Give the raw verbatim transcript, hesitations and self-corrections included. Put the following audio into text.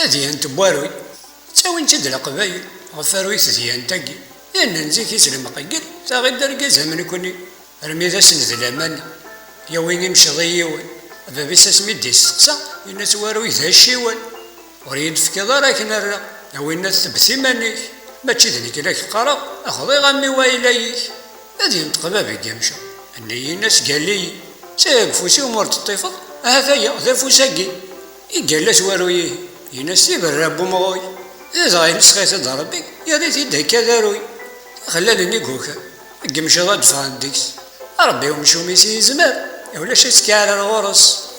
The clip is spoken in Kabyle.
Tadyant n waruy, ttawin-tt-id leqbayel ɣef waruy tedyant-agi. Yenna n zik-is lemqeyyel, taɣ-id argaz am nekni, armi d ass n d laman, yawi imceḍ i yiwen. Bab-is asmi d-isteqsa, yenna-t waruy d aciwen. Ur yi-d-tefkiḍ ara akken rreɣ, a winna tebbes iman-ik. Mačči d nekk i la k-qqareɣ, xḍiɣ a mmi wayla-yik. Ad yenṭeq bab n yimceḍ, nni-yi-n-as galli-yi, tteg ufus-iw ma ur teṭṭifeḍ, ahat aya d afus-agi. Igalla-t waruy-ihi, yenna-s tiberra n wemɣuy. Dɣa yesseɣi-t-id Rebbi, yerr-it-id akka d aruy. Ixellalen i yukan, deg yimceḍ ad d-ffɣen deg-s. Rebbi umcum-is yezmer, ulac askaɛrer ɣur-s.